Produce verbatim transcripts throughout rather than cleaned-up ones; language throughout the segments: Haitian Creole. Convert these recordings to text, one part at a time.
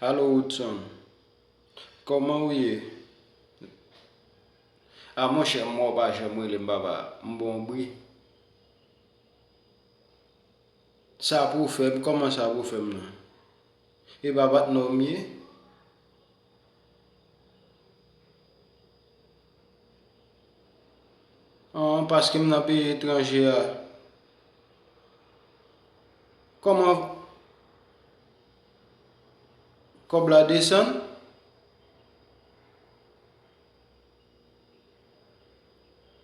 Alo Woodson, kòman ou ye? A monchè, m wè w pa janm rele m, papa. M bon wi. Sa pou fè m, kòman sa pou fè m nan? E pa patnè w m ye? An, paske m nan peyi etranje a. Kòman kòb la desann?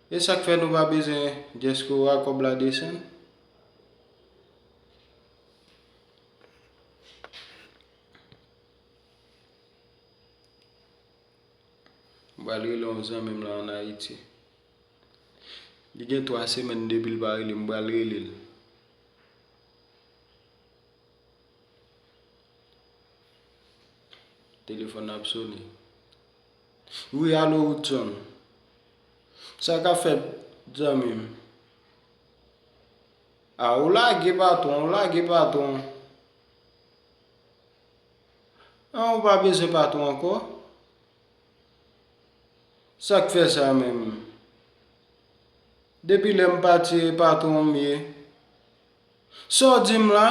E sa k fè nou pa bezwen diaspora, kòb la desann? M pral rele yon zanmi m la ann Ayiti. Li gen twa semèn depi l pa rele m, m pral rele l. Telefòn ap sone. Wi, alo, Woodson. Sa k ap fèt, zanmi m? A, ou lage patwon, ou lage patwon. An, ou pa bezwen patwon ankò? Sa k fè sa menm? Depi lè m pati, e patwon m ye. Sa w di m la?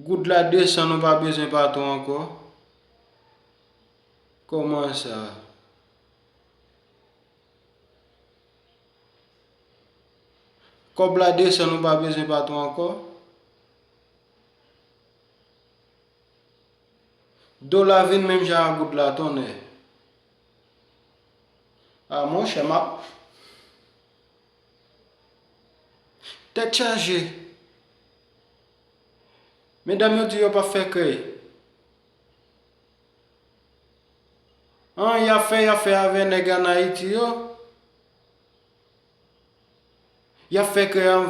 Goud la desann, ou pa bezwen patwon ankò? Kòman sa? Kòb la desann, ou pa bezwen patwon ankò? Dola vin menm jan ak goud la, tonnè. A, monchè, m ap Tèt chaje. Medam yo di yo p ap fè krèy. An, y ap fè, y ap fè avè nèg ann Ayiti yo. Y ap fè krèy an.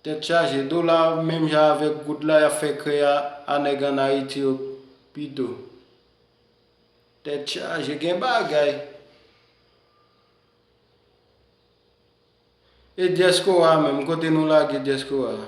Tèt chaje, dola menm jan avèk goud la, y ap fè krèy a, a nèg ann Ayiti yo pito. Tèt chaje, gen bagay. E diaspora menm, kote nou lage diaspora?